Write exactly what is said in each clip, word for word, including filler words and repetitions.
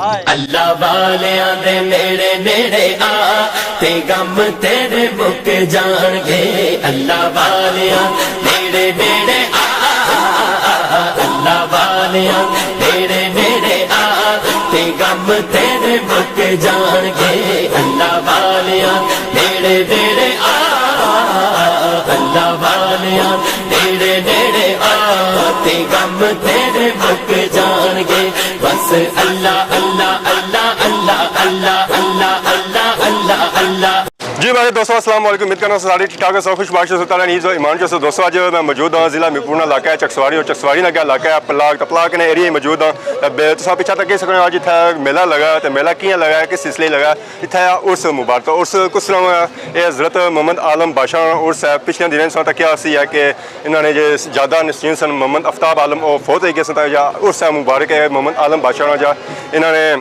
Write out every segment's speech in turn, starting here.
اللہ والیاں دے نیڑے نیڑے آ، تے غم تیرے مک جان گے۔ اللہ والیاں نیڑے نیڑے آ، اللہ والیاں نیڑے نیڑے آ، تے غم تیرے مک جان گے۔ اللہ والیاں نیڑے نیڑے آ، اللہ والیاں نیڑے نیڑے آ، تے غم تیرے مک جان گے۔ بس اللہ، اللہ، اللہ، اللہ، اللہ، اللہ، اللہ، اللہ، اللہ۔ جی میرے دوستو، السلام علیکم۔ امید کرنا سارے ٹھیک ٹھاک ہو، سب خوش باش ہو، تعالیٰ نیز ہو، ایمان جو سو۔ دوستو، اج میں موجود ہاں ضلع میرپور نا علاقہ ہے چکسواری، اور چکسواری نا کیا علاقہ ہے پلاک، تو پلاک نے ایریے موجود ہاں۔ تے بے-، تساں پیچھے تک کہہ سکنے ہو اج اتھے میلہ لگا ہے، تے میلہ کیاں لگا ہے، کس سلسلے لگا ہے، اتھے عرس مبارک، تو عرس کس طرح ہویا؟ اے حضرت محمد عالم بادشاہ نا عرس ہے۔ پچھلے دنوں تساں تکیا سی ہے کہ انہاں نے جے جادہ نشین سن محمد افتاب عالم، او فوت ہوئی گئے سن، تے جا عرس ہے مبارک ہے محمد عالم بادشاہ نا، جا انہاں نے،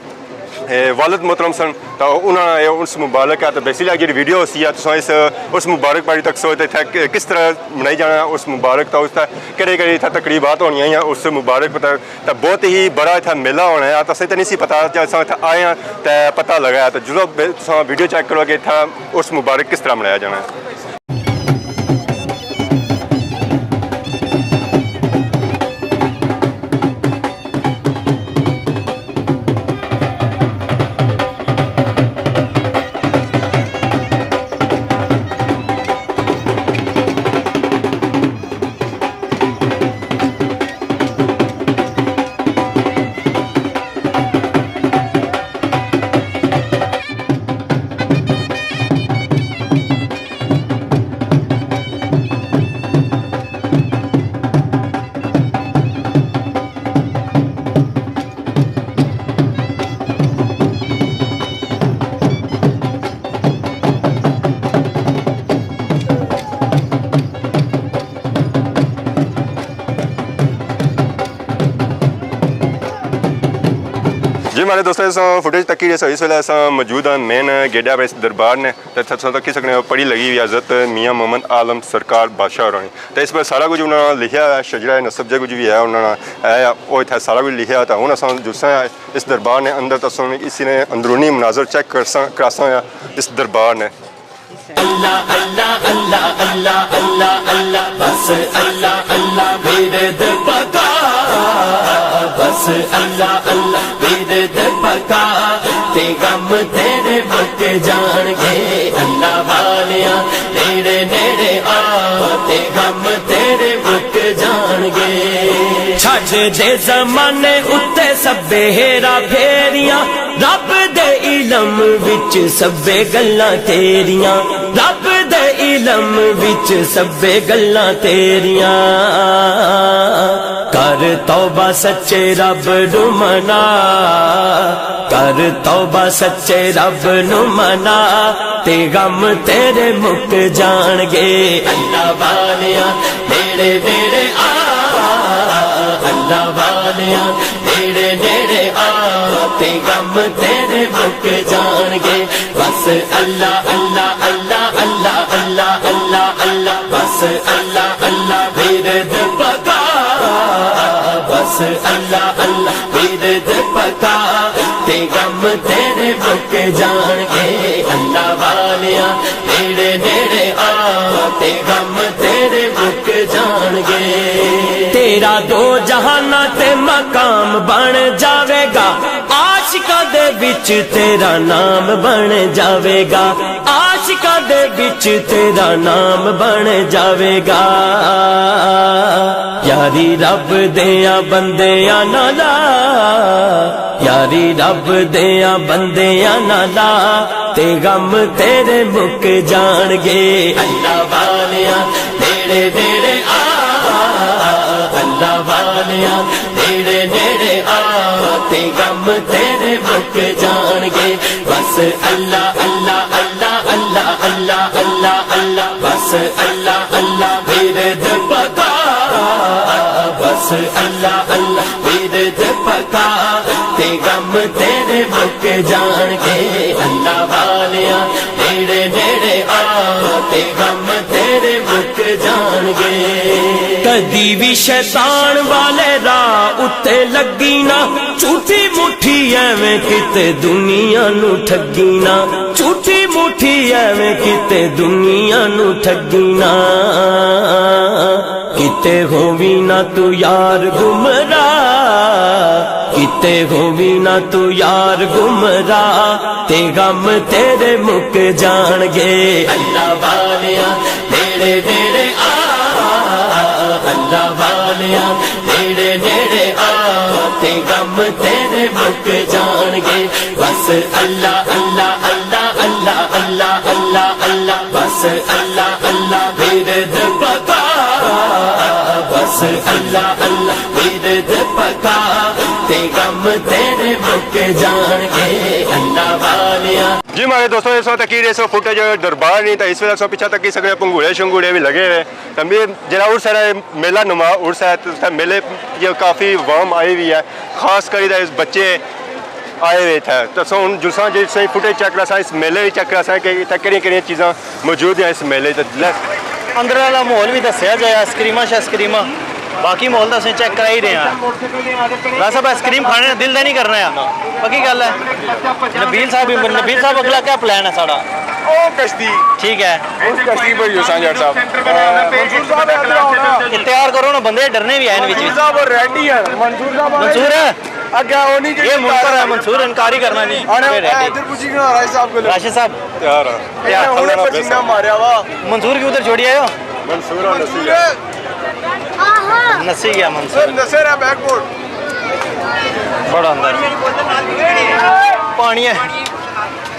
اے، والد محترم سن، تو انہاں نا اے عرس مبارک ہے۔ تو بیسیکلی جیڑی ویڈیو ہوسی ہے، تساں اس عرس مبارک بارے تک سوچ تے اتھے کس طرح منائی جانا ہے عرس مبارک، تو اس تے کہڑے کہڑے اتھے تقریبات ہونیاں ہیں عرس مبارک تے، تے بہت ہی بڑا اتھے میلہ ہونا ہے۔ تو اساں تے نہیں سی پتہ، جے اساں اتھے آئے ہیں تے پتہ لگا ہے۔ تو جدوں بے-، تساں ویڈیو چیک کرو گے اتھے عرس مبارک کس طرح منایا جانا ہے۔ جی ماڑے دوستو، اساں فوٹیج تکی رہے سو، اس ویلے اساں موجود ہاں مین گیٹ اپر اس دربار نے، تے تساں تکی سکنے ہو پڑی لگی ہوئی حضرت میاں محمد عالم سرکار بادشاہ ہوراں نی۔ تے اس پر سارا کچھ انہاں نے لکھیا ہے، شجرہ نسب جے کچھ بھی ہے انہاں نے، ہے او اتھے سارا کچھ لکھیا ہے۔ تے ہن اساں جلساں اس دربار نے اندر، تے اساں اس نے اندرونی مناظر چیک کرساں، کراساں اس دربار نے۔ اللہ، اللہ، اللہ، اللہ، اللہ، اللہ، بس اللہ، اللہ، ورد پکا، بس اللہ، اللہ، ورد پکا، تے غم تیرے مک جان گے۔ اللہ والیاں، نیڑے نیڑے آ، تے غم تیرے مک جان گے۔ چھڈ دے زمانے اتے سبے ہیرا پھیریاں، رب دے علم وچ سبے گلاں تیریاں، رب دے علم وچ سبے گلاں تیریاں۔ کر توبہ سچے رب نو منا، کر توبہ سچے رب نو منا، تے غم تیرے مک جان گے۔ اللہ والیاں، نیڑے نیڑے آ، اللہ والیاں، نیڑے نیڑے آ، تے غم تیرے مک جان گے۔ بس اللہ، اللہ، اللہ، بس اللہ، اللہ، ورد پکا، بس اللہ، اللہ، ورد پکا، تے غم تیرے مک جان گے۔ اللہ والیاں، نیڑے نیڑے آ، تے غم تیرے مک جان گے۔ تیرا دو جہاناں تے مقام بن جاوے گا، عاشقاں دے وچ تیرا نام بن جاوے گا، عاشقاں دے وچ تیرا نام بن جاوے گا۔ یاری رب دیاں بندیاں نالا، یاری رب دیاں بندیاں نالا، تے غم تیرے مک جان گے۔ اللہ والیاں، نیڑے نیڑے آ، اللہ والیاں، نیڑے نیڑے آ، تے غم تیرے مک جان گے۔ بس اللہ، اللہ، اللہ، بس اللہ، اللہ، ورد پکا، بس اللہ، اللہ، ورد پکا، تے غم تیرے مک جان گے۔ اللہ والیاں، نیڑے نیڑے آ، تے غم تیرے مک جان گے۔ کدی وی شیطان والے راہ اتے ٹھگی نہ، جھوٹی مٹھی ایویں کتے دنیا نو ٹھگی نہ، جھوٹی مٹھی ایویں کتے دنیا نو ٹھگی نہ۔ کتے ہووی نہ تو یار گمراہ، کتے ہووی نہ تو یار گمراہ، تے غم تیرے مک جان گے۔ اللہ والیا، نیڑے نیڑے آ، اللہ والیا، نیڑے نیڑے آ، تے غم تیرے مک جان گے۔ بس اللہ، اللہ، اللہ، بس اللہ، اللہ، ورد پکا، بس اللہ، اللہ، ورد پکا، تے غم تیرے مک جان گے، اللہ والیا۔ جی ماڑے دوستو، اس وقت تکی رہے سو فوٹیج دربار نہیں، تو اس ویلے سو پچھا تکی سکنے پنگوڑے شنگوڑے بھی لگے ہوئے۔ تو میں جڑا عرس ہے، میلہ نما عرس ہے، تو اتھے میلے یہ کافی عوام آئی ہوئی ہے، خاص کر ادھر اس بچے آئے ہوئے اتھے۔ تو سو ہن جلساں جی صحیح فوٹیج چیک کراساں، اس میلے بھی چیک کراساں کہ اتھے کہڑیاں کہڑیاں چیزاں موجود ہیں اس میلے تے۔ اندر والا ماحول بھی دسیا جایا، آئس کریماں شائس کریماں، باقی ماحول تو اسیں چیک کرائی رہے ہیں۔ راج صاحب، آئس کریم کھانے نا دل تے نہیں کرنا ہے، پکی گل ہے۔ نبیل صاحب، نبیل صاحب، اگلا کیا پلان ہے ساڑا؟ او کشتی۔ ٹھیک ہے۔ اس کشتی پر یوسان جٹ صاحب۔ منصور صاحب ادھر آؤ نا۔ تیار کرو نا، بندے ڈرنے بھی ہیں وچ۔ منصور صاحب ریڈی ہے۔ منصور صاحب منصور ہے۔ اگے او نہیں یہ منکر ہے، منصور انکاری کرنا جی۔ آنے اے ریڈی۔ ادھر پوچھی نا راشد صاحب کو۔ راشد صاحب۔ تیار ہے۔ تیار۔ انہیں پسینہ ماریا وا۔ منصور کیوں ادھر چھوڑی آئے ہو؟ منصور اور نصیر ہے۔ نسی گیا منصور۔ نصیر ہے بیک بورڈ۔ بڑا اندر۔ پانی ہے۔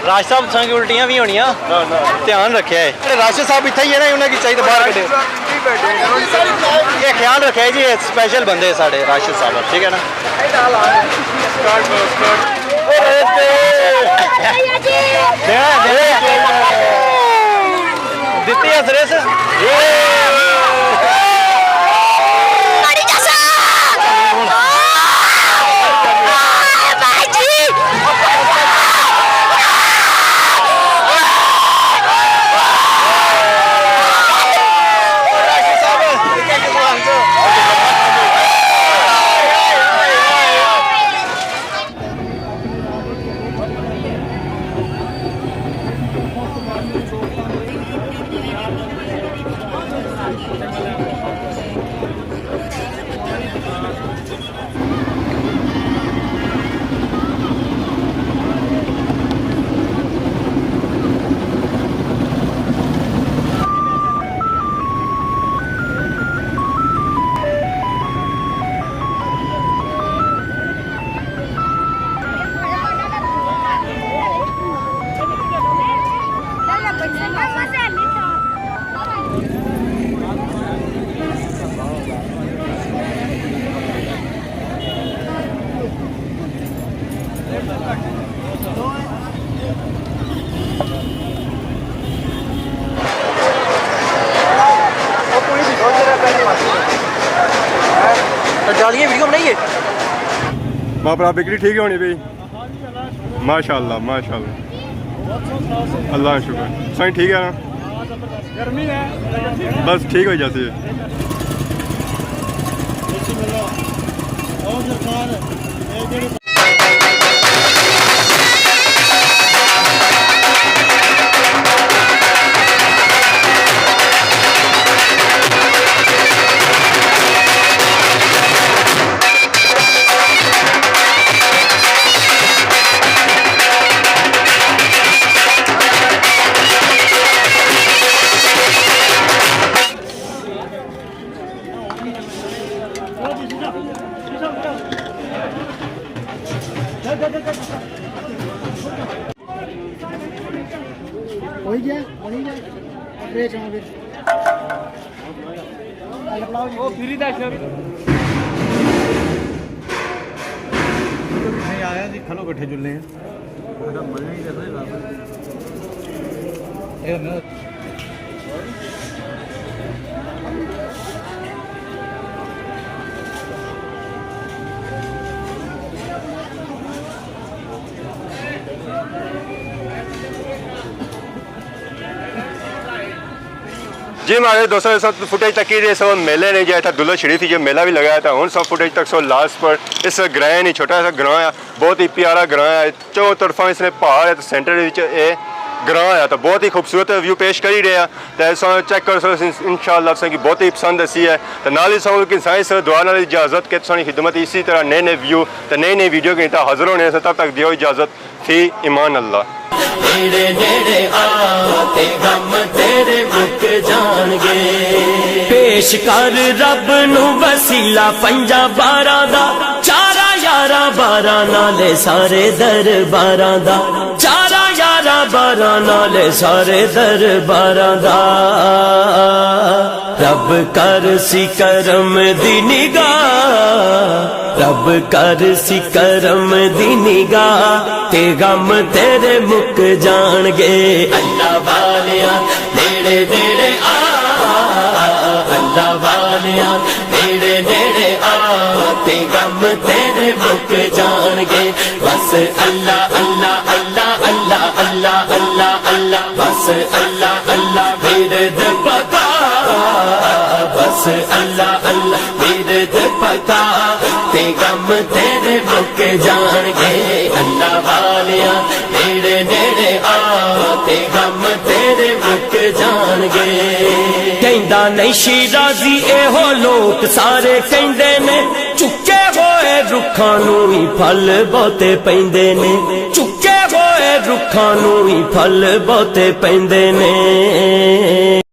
راشد صاحب تساں کی الٹیاں بھی ہونیاں۔ نہ، نہ۔ دھیان رکھیا ہے۔ راشد صاحب اتھے ہی ہے نا، انہاں کی چاہیے باہر کڈھے۔ یہ خیال رکھیا جی، یہ سپیشل بندے ساڑے راشد صاحب، ٹھیک ہے نا؟ دے، دے۔ دتی ہے سریس۔ جالیاں ویڈیو بنائی ہے۔ ماں بھرا بکری ٹھیک ہونی پئی۔ ماشاءاللہ، ماشاءاللہ۔ اللہ کا شکر۔ سائیں ٹھیک ہے نا؟ بس ٹھیک ہو جاسی۔ ہوئی گیا، بنی گیا۔ ٹرے چاں پھر۔ نہیں آیا جی، کھلو کٹھے جلنے ہیں۔ جی ماڑے دوستو، اس وقت فوٹیج تکی رہے سو میلے نے، جہاں اتھا دلہ شریف جو میلہ بھی لگا ہے، تو ہن سو فوٹیج تک سو لاسٹ پر اس گرائیں نے، چھوٹا سا گراں ہے، بہت ہی پیارا گراں ہے۔ چاروں طرفاں اس نے پہاڑ ہے، تو سینٹر وچ اے گراں ہے، تو بہت ہی خوبصورت ویو پیش کری رہے ہیں۔ تو اس وقت چیک کر سو، انشاءاللہ تساں کی بہت ہی پسند اسی ہے۔ تو نال ہی سو کہ سائنس دعا نال اجازت کہ تساں کی خدمت اسی طرح نئے نئے ویو تے نئی نئی ویڈیو کے ساتھ حاضر ہونے سے، تب تک دیو اجازت۔ فی امان اللہ۔ نیڑے نیڑے آ تے غم تیرے مک جان گے۔ پیش کر رب نو وسیلہ پنجاں باراں دا، چاراں یاراں باراں نالے سارے درباراں دا، چاراں یاراں باراں نالے سارے درباراں دا۔ رب کر سی کرم دی نگاہ، رب کر سی کرم دی نگاہ، تے غم تیرے مک جان گے۔ اللہ والیا نیڑے نیڑے آ، اللہ والیا نیڑے نیڑے آ، تے غم تیرے مک جان گے۔ بس اللہ اللہ اللہ اللہ اللہ اللہ اللہ اللہ، بس اللہ اللہ ورد پکا، بس اللہ اللہ ورد پکا، تے غم تیرے مک جان گے۔ اللہ والیا نیڑے نیڑے آ، تے غم تیرے مک جان گے۔ کہندا نہیں شیرازی، ایہو لوک سارے کہندے نے، چکے ہوئے رکھاں نوں ہی پھل بہتے پیندے نے، چکے ہوئے رکھاں نوں ہی پھل بہتے پیندے نے۔